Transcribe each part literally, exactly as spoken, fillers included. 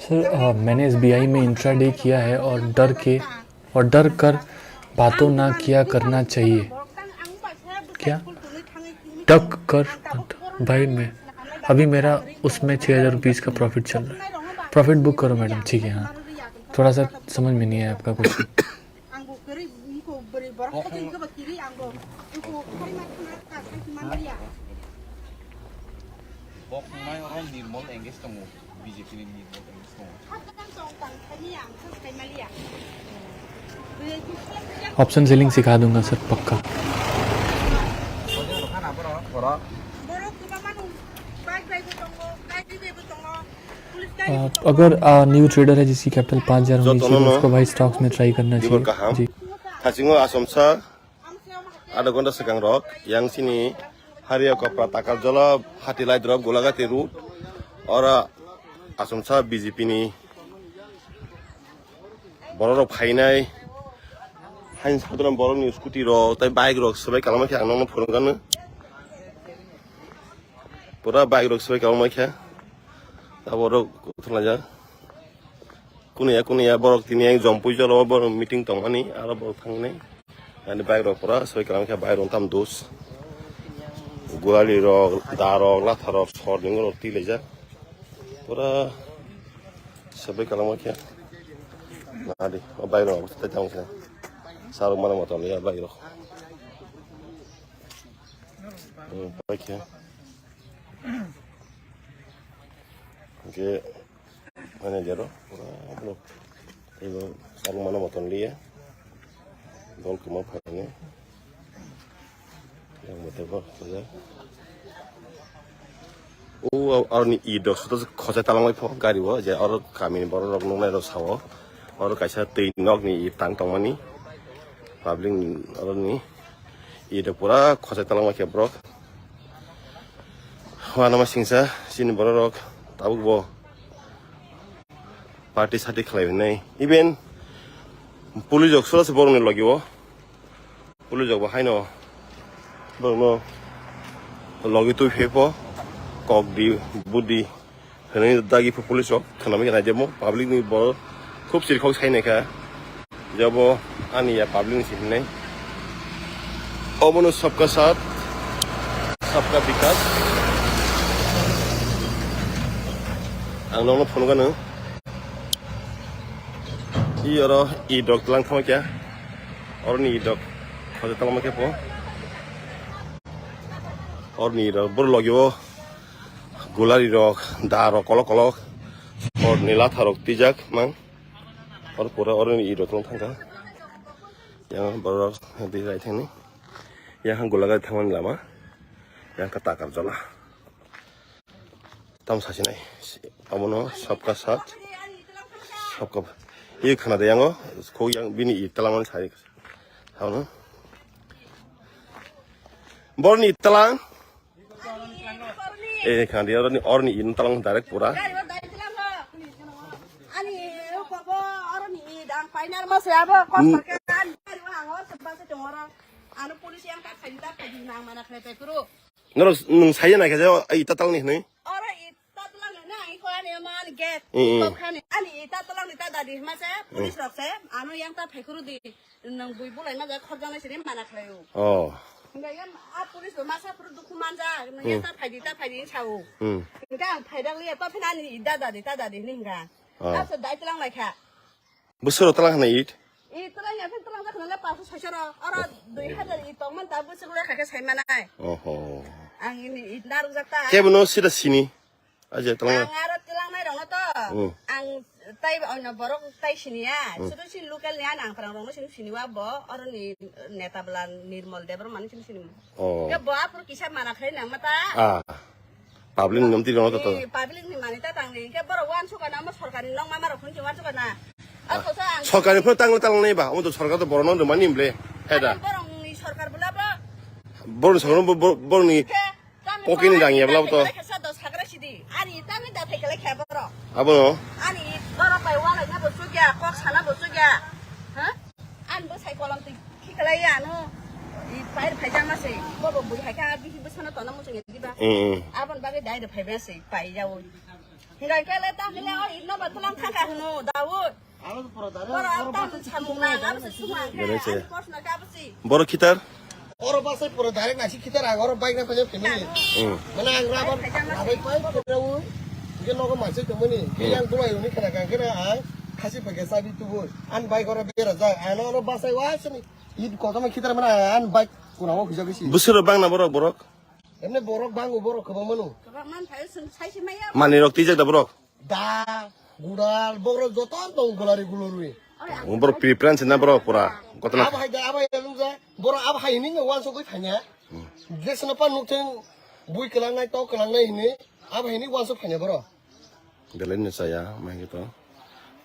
सर, अ, मैंने एसबीआई में इंट्राडे किया है और डर के, और डर कर बातों ना किया करना चाहिए। क्या? डक कर, भाई, मैं, अभी मेरा उसमें छः हज़ार रुपीज़ का प्रॉफिट चल रहा है। प्रॉफिट बुक करो मैडम, ठीक है, हाँ। थोड़ा सा समझ में नहीं आया आपका question. Bok wngnai oro Nirmol engage tongo, B J P ni Nirmol engage tongo. Option selling सिखा दूंगा सर, पक्का। अ, अगर, अ, न्यू ट्रेडर है जिसकी कैपिटल पाँच हज़ार होनी चाहिए, तो उसको भाई स्टॉक्स में ट्राई करना चाहिए। जी। Hasingo Asom sir, adha ghonta swkang rok yang chini Haria Kopra Takarjala Hati Laidrop Golagati road, oro Asom sir B J P ni borok rok phainai, hain sadhana borok ni scooty rok tei bike rok swbai kalama khe ang nokno phunukgano. Pura bike rok swbai kalama khe abo rok thwlaijak. Kuniya kuniya borok tini yang jompui jora o borok meeting tongmani aro borok thangnai. Ani bike rok pura soi kalam khe bike rok tam dos. Guali rok, da rok, latha rok, sor ni rok tilaijak. Pura soi kalam khe. Nadi, o bike rok tai tamo khe. Sarok mana motor ya bike rok. Hmm, bike khe. Oke. Manager o, pura borok. Tei bo sarung mano motom liya. Dol kwma phaini. Yang motor bo, boja. O, aroni i dok soto khosai talang lai pho gari bo, je aro kamini borok rok nungnai rok sao. Aro kaisa twi nok ni i tang tongmani. Public ni aroni i dok pura khosai talang lai khe borok. Wanama singsa, chini borok rok tabuk bo. Party sati khlai hwnwi. Even police rok sora se borokni logi o. Police rok bo haino borokno logi twi phepo kok di budi hwnwi dagi pho police rok khwnamwi naidemo public ni bo khub sirkhok sai naikha. Jabo ani ya public ni sini nai. Obono sabka saath, sabka vikas. Ang nokno phone gano. I oro i dok tlang thangma kya. Oro ni i dok. Khoja tangma kya po. Oro ni i dok. Bor logi o. Gulari rok, da rok, kolok kolok. Oro ni latha rok tijak mang. Oro pura oro ni i rok tong thangkha. Yang borok di rai thani. Yang hang gulaga thangmani lama. Yang ka takar jala. Tam sasinai. Amono sabka sat. Sabka. I khana de yango. Ko yang bini i talang mani sai. Hano. Borni talang. Eh, khandi oroni, oroni in talang direct pura. Ani koko oroni dang final ma se abo kos parke ani gari wa angor sebase tongoro. Anu polisi yang tak khaji tak khaji nang mana khlai pai kuru. Noro nung saya na khaja ai tatal ni hnai. Oro i tatal ni na i ko ani man get. Mm, mm. Ko khani ani i tatal ni ta dadi ma se police rok se anu yang ta phai kuru di. Nang bui bulai ma ja khorjana sini mana khlai o. Oh. Hingga yang a police bo masa puru dukhu manja. Nang ya ta phaidi ta phaidi sao. Hmm. Hingga ang phaida liya pa phina ni dada di ta dadi ni hingga. Oh. Asa dai talang lai kha. Busur talang na it. I talang ya phin talang jak na le pa so soro. Oro dui hajar i tong man ta busur le kha khe sai manai. Oho. Ang ini i naruk jak ta. Kebono sida sini. Aje talang. Ang aro talang nai rong to. Hmm. Ang tai ono borok tai sini ya. Hmm. Sudu si local ni ang prang rong sini sini wa bo. Oro ni neta bela Nirmol Debbarma ni sini sini. Oh. Ke bo apur kisa mana khai nang mata. Ah. Public ni nomti rong to. Eh, public ni mani ta tang ni. Ke boro wan suka na mo sorkar ni nong mama rok khun wan suka na. Ah, ako sa ang sorkar ni phone tang tang nai ba. Omo to sorkar to boro no mani mble. Heda. Boro ni sorkar bela bo. Boro ni sorkar bo, bo-, boro ni. Ke, tang ni Pocket ni sorkar dang ya bela bo to. Sa dos hagra sidi. Ani tang ni da thai kele khe boro. Abo no. Ani boro pai wala na bo sugya, kok sana bo sugya. Ha? An bo sai kolom ti khiklai ya no. I pair phai jama se. Bo bo bui hai ka bihi bo sana to na mo sugya diba. Mm, mm. Abon bagwi dai de phai ba se pai jawo. Hingga kele ta kele o inno ba tulang khaka hino Daud. Aro pura dare, Boro aro abtang basa samung na, aro se sumang. Bere se. Ani kosna ka basi. Boro khitar? Oro basa pura dare nasi khitar ang oro bike na pajak kemini. Hmm. Mana ang rabar, rabar pai kira u. Nge nogo masih kemini. Hmm. Yang dulai uni kana kang kira ang. Khasi pakai sabi tubuh. An bike oro bera jak. Ano oro basa wa sini. Id kota ma khitar mana an bike kuna wa khujak isi. Busur bang na borok borok? Emne borok bang u borok kebang manu. Kebang man thai sung sai si maya. Mani rok tijak da borok? Da, gudal, borok joto tong gulari gulurwi. Borok preference na borok pura. Kotona. Abo hai da, abo hai lungja. Borok abo hai ni wansugwi thanya. Hmm. Jesno pa nuktheng bui kelangnai, tok kelangnai hini. Abo hai ni wansuk thanya borok. Belai ni saya, mai to.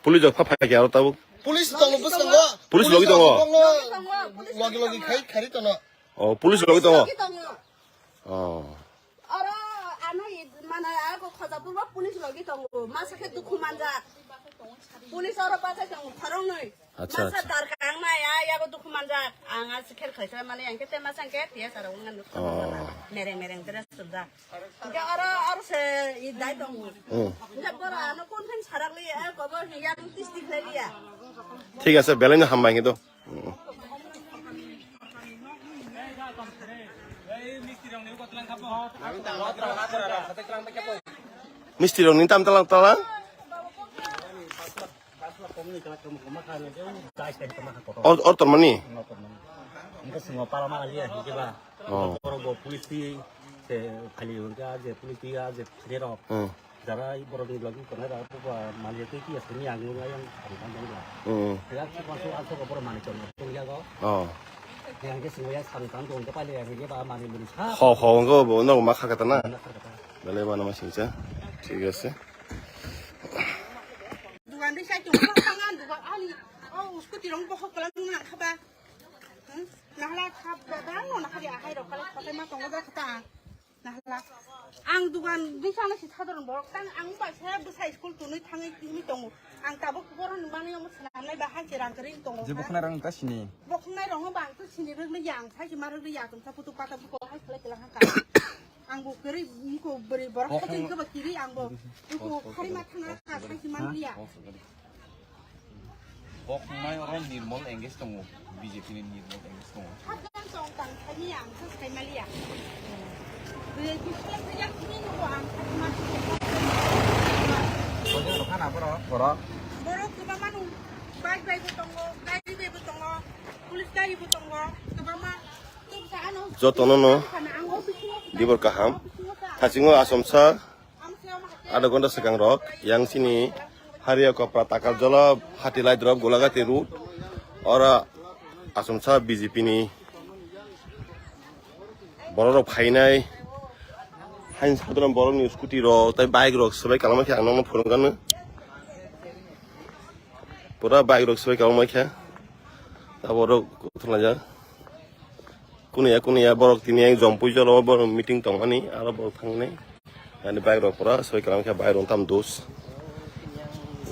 Police jok pha phai kya aro tabuk. Police tongo bwskango. Police logi tongo. Logi logi khai khari tono. Oh, police logi tongo. Logi tongo. Oh. Oro ano i-, mana ako Khojapur bo police logi tongo. Masa khe dukhu manjak. Police oro bachai tongo khoroknwi. Acha, masa acha. Dar kang nai, a, yago dukhu manjak. Ang a sikher khlaisa mali ang khe te masa ang khe tiya sara wngna nuk. Oh. Mereng mereng dress sumjak. Hingke oro, oro se i dai tongo. Hmm. Hingke boro ano kun phen sarak li, a, kobo hingke ang tisti khlai liya. Thik ase, belai no hambai hingke to. Hmm. Misti rok ni tam talang talang. Or, or tormani? Hingke swngo pala ma liya, hingke ba. Oh. Borok bo police twi se phali hwnka je police twi a je phali rok. Hmm. Jara borok ni logi tongnai rok bo ba mali twi twi aswk ni ang nung ayang ang thang thang ba. Hmm. Ya ki pasu aswk borok mani tong tong ya go. Oh. Yang ke swngo ya sang tang tong ke pali ya hingke ba mani muni sa. Ho, ho, hwnka bo no ma kha kata na. Na kha kata. Belai mano ma singcha. Thik ase. Dugan ri sai tong ko pangan dugan ani o scooty rong bohok kala nung na kha ba. Hmm? Nahla kha ba ba no na kha ya hai rok kala kotai ma tongo ba kha ta. Nahla. Ang dugan ri sana si sadharon borok tang ang ba sa bwsai school tunui thangui timi tongo. Ang tabuk borok ni manwi omo swnamnai ba hai se rang kwrwi tongo. Je bokhnai rang ta sini. Bokhnai rong ba ang to sini rwgli ya ang sai se ma rwgli ya tong sa putu pata buko hai khlai khlai ha ka. Ang bo kwrwi, iko bwrwi borok Bokhong- khating khe ba kiri, ang bo iko khari ma thangna ka sai si man liya. Bokhongnai oro Nirmol engage tongo, B J P ni Nirmol engage tongo. Hapjang tong tang thani ang sa sai ma liya. Bwrwi ki khlai khe yak ni nugo ang sai ma. Bojong rokha na borok? Borok. Borok kwbangma nung bike bai bo tongo, gari bai bo tongo, police gari bo tongo, kwbangma. Jotono no dibor kaham. Thasingo asomsa adha ghonta swkang rok yang sini Haria Kopra Takarjala Hatilai drop Golagati road. Ora asomsa B J P ni borok rok phainai. Hain sadharon borok ni scooty rok tai bike rok swbai kalama khe ang nokno phunukgano. Pura bike rok swbai kalama khe. Abo rok thwlaijak. Kuniya kuniya borok tini yang jompui jolo borok meeting tongmani aro borok thangnai. Ani bike rok pura soi kalam khe bike rok tam dos.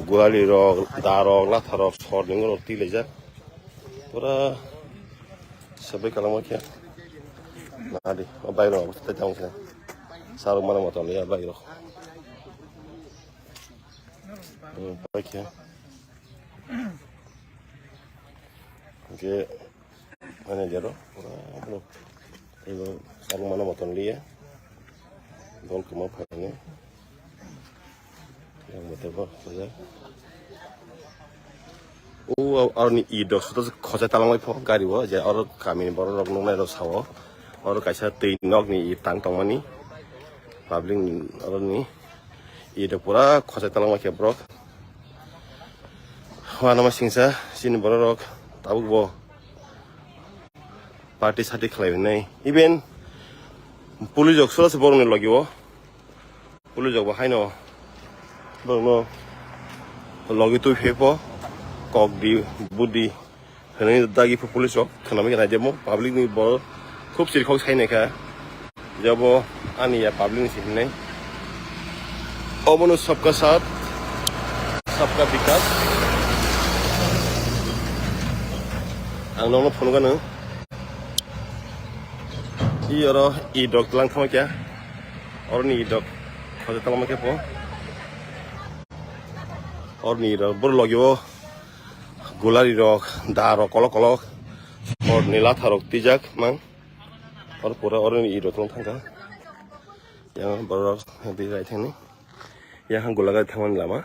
Guali rok, da rok, latha rok, sor ni rok tilaijak. Pura soi kalam khe. Nadi, o bike rok tai tang khe. Sarok mana moto liya bike rok. Hmm, bike khe. Oke. Manager rok pura borok teibo sarok mano motom liya dol kwma phaini yang bote bo khaja. O aroni e dok soto khojai talang lai pho gari o je aro kamini borok rok nuknai rok sao oro kaisa twi nokni e tang tongmani public ni aroni e dok pura khojai talang lai khe borok. Wanama singsa chini borok rok tabuk bo party sati khlai hwnwi. Even police rok sora se borokni logi o. Police rok bo haino borokno logi twi phe pho kok di budi hwnwi dagi pho police rok khwnamwi khe naijamo public ni bo khub sirkhok sai naikha. Jabo ani ya public ni sini nai. Obono sabka saath, sabka bikas. Ang nokno phone gano. I oro i dok tlang thama kya? Oro ni i dok. Khoja tlang ma kya po? Orni rok bor logi o gulari rok, da rok kolok kolok. Orni latha rok tijak mang. Or pura orni i rok tong thangka. Yang borok di rai thangni. Yang gulaga thangmani lama.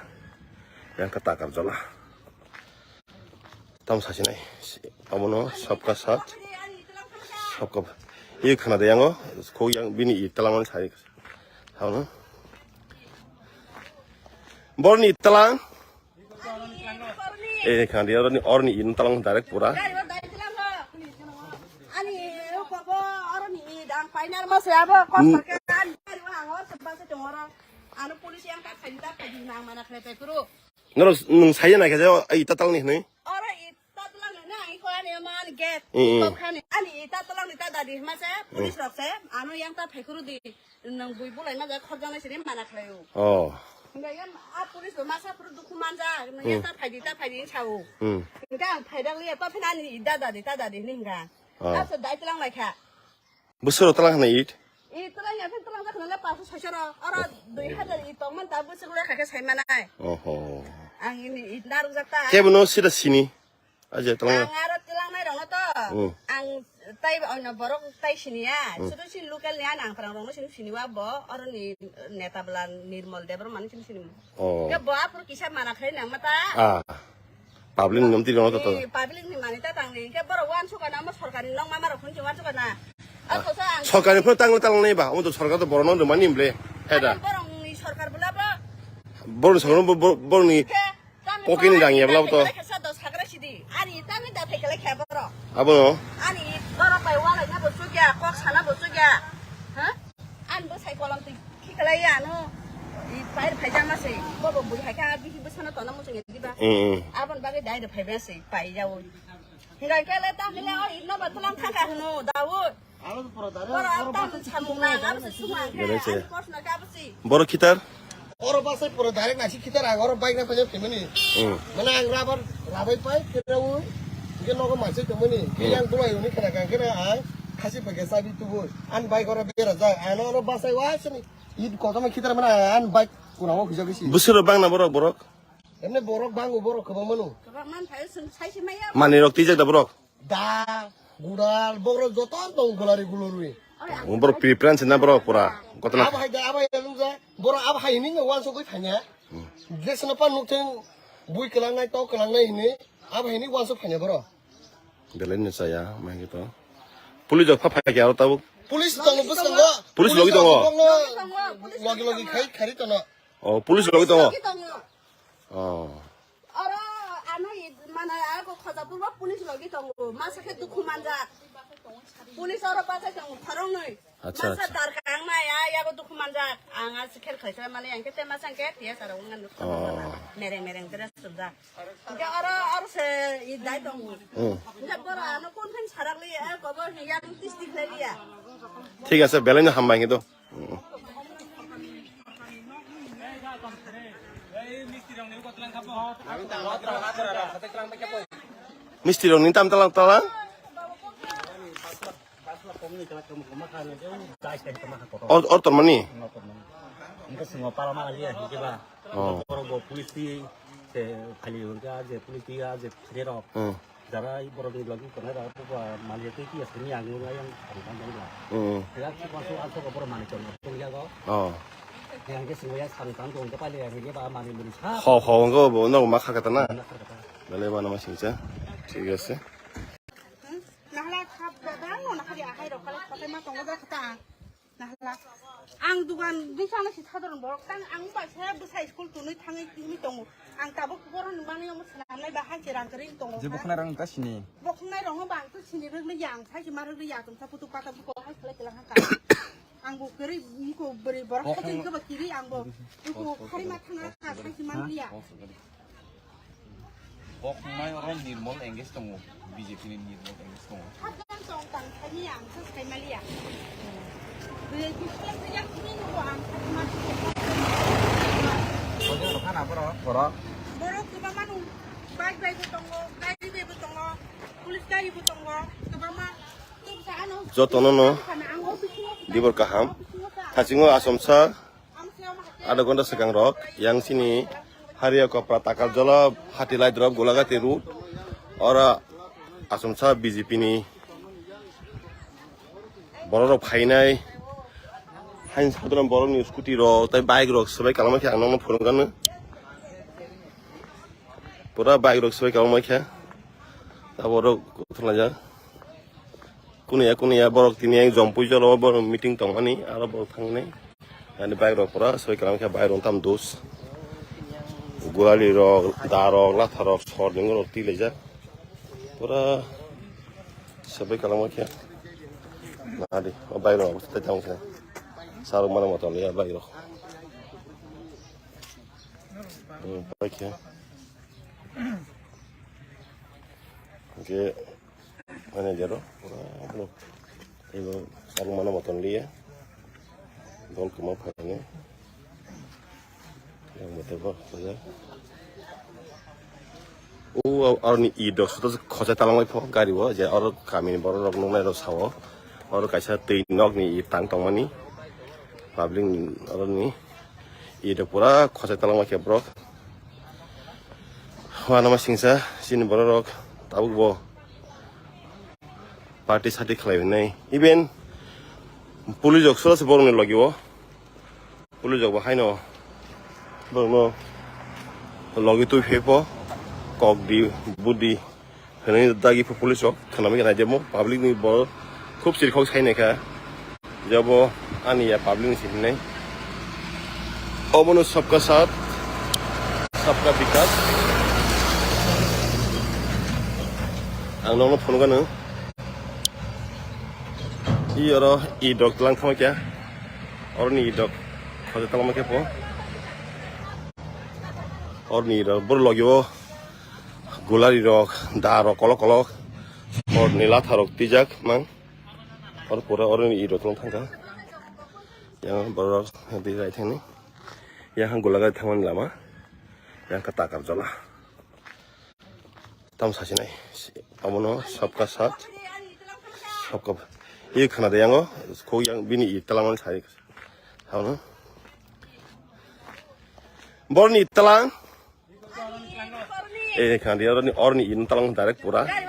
Yang ka takar jola. Tam sasinai. Abono sabka sat. Sabka. I khana de yango. Ko yang bini i talang mani sai. Hano. Borni talang. Eh, khana de orni, orni i talang direct pura. Ani, popo, orni i dang final masa abo, kos terkesan, dari wang or sebab se tongoro. Anu polisi yang tak saya tak pagi nang mana kereta kuru. Noro nung saya naik aja, oh, ita talang nih nih. Oro ita talang nih, nah, iko ani man gate. Hmm, hmm. Iko khani, ani ita talang nih ta dadi masa, hmm, polis rok se, anu yang ta phaikuru di, nang bui bulai ma ja khorjang sini mana khlayo. Oh. Hingga yang a polis lo masa puru dukhu manja, nang yang hmm, ta phaidi, ta phaidi sao. Hmm. Hingga ang phaidang liya, pa phin ani ita dadi, ta dadi nih hingga. Oh. Asa dai talang lai kha. Busuro talang hana it? I talang ya, phin talang jak nang le paso soisoro. Oro dui hajar i tong man ta busuro le kha khe sai manai. Oho. Ang ini it naruk jak ta. Kebo no sida sini. Aje talang. Ang aro talang nai rong to. Hmm. Ang tai ono borok tai sini ya. Hmm. Sudu si local ni ang prang rong sini sini wa bo. Oro ni neta bla Nirmol Debbarma ni sini sini. Oh. Ke bo apur kisa mana khlai nang mata. Ah. Public ni nomti rono to. Eh, public ni mani ta tang ni. Ke borok wan suka na mo sorkar ni nong mama rok phun wan suka na. Ah, ah, to sa ang sorkar ni phun tang tang nai ba. Omo to sorkar to borok no mani ble. Heda. Borok ni sorkar bula ba. Borok ni sorkar bo-, bo-, borok ni ke tang pocket ni dang ya bla to. Sa dos hagra sidi. Ari tang da thai kala khe borok. Abo no. Ani borok bai wala na bo sugya, kok sana bo sugya. Ha? An bo sai kolom twi khiklai ya no. I pair phaijak ma se. Bo bo bui hai kha bihi bo sana tona mo chungi diba. Mm, mm. Abon bagwi dai de phaiba se pai jawo. Hingai kele ta hile o i no ba tulang thangka hno dawo. Aro pura dare, boro aro tam basa samung na, aro se suma. Bele se. An kos na ka basi. Boro khitar? Oro basa pura direct nasi khitar ang oro bike na phaiya phimani. Mm. Mane ang rabar rabai pai kira u. Ke nogo masai tongmani. Ke mm, yang bulai uni khana kang kira ang khasi phage sabi tubu. An bike oro bera jai. Ano oro basa wa sini. Id kotoma khitar mana an bike kuna o khujak isi. Busuro bang na borok borok. Emne borok bango borok kwbang mano. Kwbang man phayo sung sai se maya. Mani rok tijak da borok. Da gudal borok joto tong gulari gulurwi. Borok preference na borok pura. Kotona. Abo hai da abo hai lungja. Borok abo hai ni no wanso goi phanya. Desno pa nuktheng bui kelang nai to kelang nai hini. Abo hai ni wanso phanya borok. Belai no chaya, mai to. Police rok pha phai khe aro tabuk. Police tongo bwskango. Police logi tongo. Logi logi khai khari tono. Oh, police logi tongo. Logi tongo. Oh. Oro ano i mana ako khoja purbo police logi tongo. Masa khe dukhu manjak. Police oro bachai tongo khoroknwi. Acha, masa acha. Dar kang nai a yago dukhu manjak. Ang a sikher khlai khlai mani ang khe te masa ang khe T S R o ngan. Oh. Mereng mereng dress sumjak. Hingke oro, oro se i dai tongo. Hmm. Hingke boro ano kon phan sarak li, eh, kobo hingke ano tisti khlai liya. Thik ase, belai no hambai hingke to. Hmm. Misti rok ni tam talang talang. Or, or tormani? Hingke singo pala mala liya, hingke ba. Oh. Borok bo police ti, se khali hingke a je police ti a je phire rok. Hmm. Jara i borok ni logi tongnai rok, bo ba mali tei kiya sini ang nung ayang tong tong tong ba. Hmm. Ya ki konsu anso ko borok mali tong tong ya go. Oh. Yang ke singo ya sang tang tong ke pali yang ke ba mali mali sa. Ho, ho, ngo bo no ma kha kata na. Na kha kata. Dale ba na ma singcha. Thik ase. Nahla khap da da no na khari ahai rok kala khatai ma tongo da khata. Nahla. Ang dugan dui sana si sadharon borok tang ang bai saya bwsai school tunui thangui timi tongo. Ang tabuk borok ni manwi omo swnamnai ba hai se rang kwrwi tongo. Je bokhna rang ka sini. Bokhna rang ba ang to sini rwgli ya ang sai se ma rwgli ya tum sa putu pata buko hai khlai khlai ha ka. Ang bo kwrwi iko bwrwi borok khating ko ba kiri ang bo. Iko khari ma thanga ka sai se ma rwgli ya. Kok wngnai oro Nirmol engage tongo, B J P ni Nirmol engage tongo. Hapjang tong tang thani ang khe sai maliya. Bwrwi biskang thani ang thani nugo ang thani ma. Kojang rokha na borok, borok. Borok kwbangma nung bike bai bo tongo, gari bai bo tongo, police gari bo tongo, kwbangma. Jotono no dibor kaham. Thasingo asomsa adha ghonta swkang rok yang sini Haria Kopra Takarjala Hati Laidrop Golagati road. Ora asumsa B J P ni borok rok phainai. Hain sadron borok ni scooty rok tai bike rok swbai kalama khe ang nokno phunukgano. Pura bike rok swbai kalama khe. Ta borok thwlaijak. Kuniya kuniya borok tini yang jompui jolo borok meeting tongmani aro borok thangnai. Ani bike rok pura soi kalam khe bike rok tam dos. Gulali rok, da rok, latha rok, sor ding rok tilaijak. Pura sabai kalam khe. Nadi, o bike rok tai tang khe. Sarok mana moto ya bike rok. Hmm, bike khe. Oke. Manager o, pura, ano, ego, sarung mana moton liya. Dol kwma phaini. Yang motor bo, ya. O, aroni i dok, soto khosai talang lai pho, gari o, je aro kamini borok rok nungnai rok sao. Aro kaisa twi nok ni i tang tongmani. Public ni, aroni i dok pura khosai talang lai khe borok. Wanama singsa, chini borok rok, tabuk bo. Party sati khlai hwnwi. Even police rok sora se borokni logi o. Police rok bo haino borokno logi twi phe pho kok di, budi hwnwi dagi pho police rok khwnamwi khe naijamo. Public ni borok khub sirkhok sai naikha. Jabo ani ya public ni sini nai. Obono sabka saath, sabka bikas. Ang nokno phone gano. I oro i dok tlang thama kya? Oro ni i dok. Khoja tlang ma kya po? Oro ni i dok. Bor logyo. Gulari rok, da rok, kolok kolok. Oro ni latha rok tijak mang. Oro pura oro ni i rok tong thangkha. Yang borok di rai thani. Yang gulaga thangmani lama. Yang kata karjala. Tam sasinai. Abono sabka sat. Sabka. I khana de yango. Ko yang bini i talangan sai. Abono. Borni talang. Eh, khandi oroni, oroni in talang direct pura. Ani,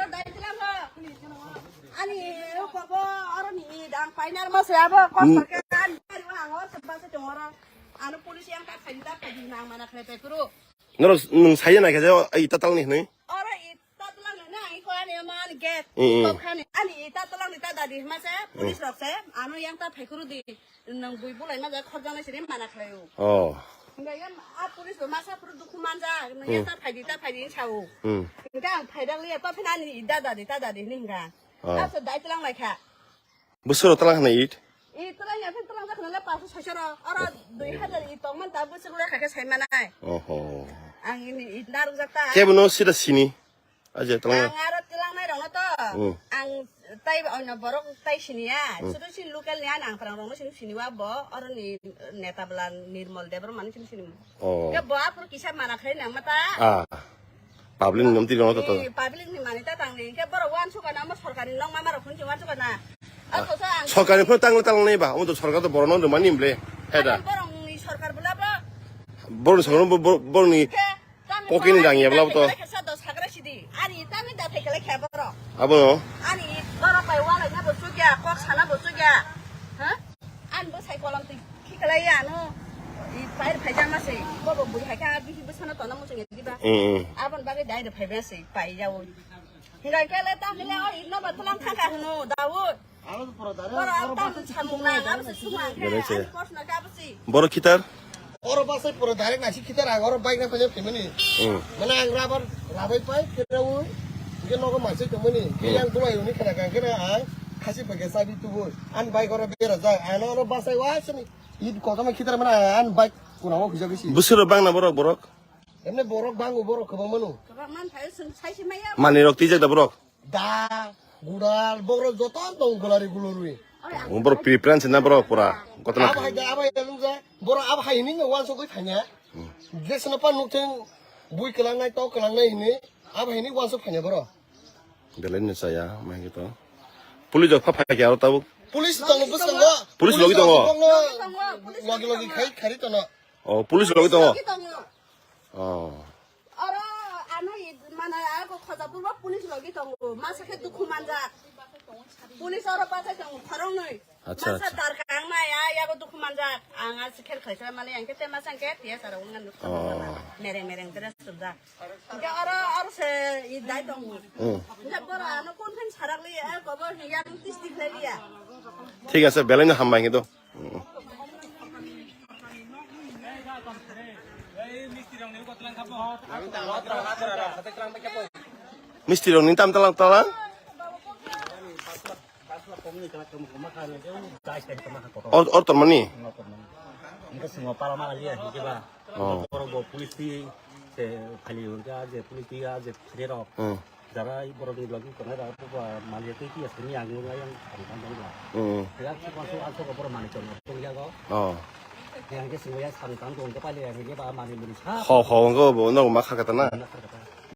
koko, oroni, dang final mo se abo, kos parke, ani, ari wa, angor, sebab se tongora. Anu police yang tak khaji tak khaji nang mana khlai pai kuru. Norok, nung saya na khaja, ai, ita talang ni, ni? Oro ita talang ni, nang, iko ani, man, get. Hmm, hmm. Kok khani, ani, ita talang ni, ta dadi, masa, police rok se, anu yang ta pai kuru di. Nang bui bulai ma ja khorjana sini mana khlaio. Oh. Hingga ya a police bo masa puru dukhu manja, nang ya ta phaidi, ta phaidi sao. Hmm. Hingga ang phaidang liya, pa phinani dada di, ta dadi ni hingga. Oh. Asa dai tlang lai kha. Busuro tlang hana it? I tlang ya phin tlang jak nang le pasu sosoro. Oro dui hajar i tong man ta busuro kha khe sai manai. Oho. Ang ini it naruk jak ta. Kebo no sida sini. Aje tlang. Ang aro tlang nai rong to. Hmm. Ang tai onno borok tai sini ya. Hmm. Sudu sini local ni ang prang rong sini sini wa bo. Oro ni neta bela Nirmal Debbarma ni sini sini. Oh. Ke bo apur kisa mana khlai nang mata. Ah. Public ni nomti rong to. Eh, public ni mani ta tang ni. Ke borok wan suka na mo sorkari nong mama rok phun wan suka na. Ah. Ako sa ang. Sorkari phun tang tang nai ba. Omo to sorkar to borok no mani mble. Heda. Borok ni sorkar bela ba. Borok ni sorkar bo-, bo-, borok ni. Ke Kokini rang ya bla to. Kesa dos hagra sidi. Ani tami da thekele khe boro. Abo no. Ani boro pai wala na bo sugya, kok sana bo sugya. Ha? An bo sai kolam ti khikala ya no. I pai phai jama se. Bo bo bui hai ka bihi bo sana to na mo sugya diba. Mm, mm. Abon bagi dai de phai ba se pai ya o. Hinga kele ta mile o i no ba tulang thaka hno Daud. Aro pura direct, oro tam bus samung na, aro se suma, Bere se. Ani kos na ka basi. Boro khitar? Oro bus ai pura direct nasi khitar ang oro bike na phajak phimani. Hmm. Mane ang rabar rabai pai kira u. Ge nogo mansai tongmani. Ge Hmm. yang dulai uni khana kang kira ang khasi phage sabi tubu. An bike oro bera jai. Ano oro bus ai wa sini. Id kotoma khitar mana an bike kuna o khujak bisi. Busuro bang na borok borok? Emne borok bango borok kwbang mano. Kwbang man phai sung sai si maya. Mani rok tijak da borok? Da, gudal, borok joto tong gulari gulurwi. Borok preference na borok pura. Kotona. Abo hai da, abo hai da lungja. Borok abo hai ni wansok goi phanya. Ges na pa nuktheng bui kelang nai to kelang nai hini. Abo hai ni wansok phanya borok. Belai ni saya, mai to. Police jok pha phai kya aro tabuk. Police tongo bwskango. Police logi tongo. Logi logi khai khari tono. Oh, police logi tongo. Logi tongo. Oh. Oro ano i-, mana ako Khojapur bo police logi tongo. Masa khe dukhu manjak. Police oro bachai tongo, khoroknwi. Acha, masa acha. Dar kang nai, a, yago dukhu manjak. Ang a sikher khlaisa mani, ang khe te masa ang khe T S R wng ngan. Oh. Mereng mereng dress chumjak. Hingke oro, oro se i dai tongo. Hmm. Hingke boro ano kon phan sarak li, a, kobo ni yang tisti khlai liya. Thik ase, belai no hambai hingke to. Hmm. Misti rok ni tam talang talang. Or, or tormani? Hingke singo pala mala liya, hingke ba. Oh. Borok bo police ti se khali hingke je police ti a je phede rok. Hmm. Jara borok ni logi tongnai rok ba mali twi ti asini ang nung yang ang tang tang ba. Hmm. Ya ki konsu ang ko borok mani tong tong ya go. Oh. Yang ke singo ya sang tang tong ke pali yang ke ba mani muni sa. Ho, ho, ngo bo no ma kha kata na.